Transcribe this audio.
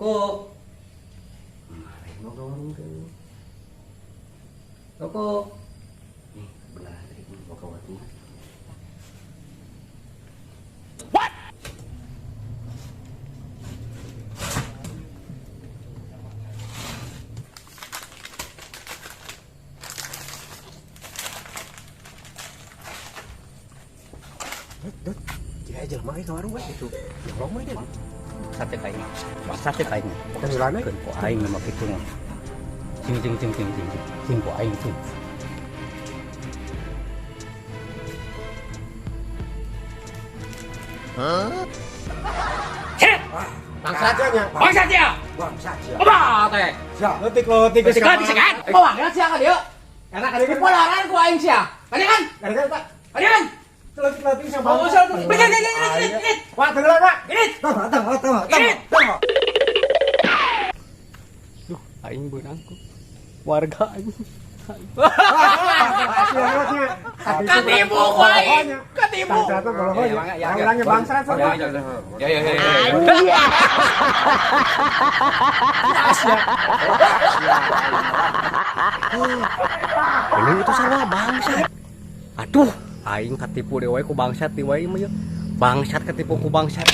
Koko. Mau ke warung ke. Koko. Nih, benar tadi mau ke warung. What? Dut, jika jelema ge ka warung we gitu. Nyolong we dia. Sate kain. Sate kain. Tenggelan we. Keun ku aing mah kitu mah. Cing cing cing cing cing cing. Cing ku aing cing. Bangsat nya. Bangsat ya. Bangsat sia. Apa teh? Sia, leutik-leutik geus. Kan disekan. Bawa sia ka dieu. Karena kali kan. Polaran ku aing sia. Kadieu kan? Karena kan, Pak. Kadieu kan? Leutik-leutik sama Oh, bangsa. usah. Gini, gini, gini, gini. Wah, tenggelam, Pak. Gini. Tambah, tambah, tambah, Gini. tambah. Duh, aing beunang ku. Warga aing. Katipu ku aing. Katipu. Orangnya bangsat. Ya ya ya ya. Ini itu sarua bangsat. Aduh, aing katipu deui wae ku bangsat deui wae mah. Bangsat katipu ku bangsat.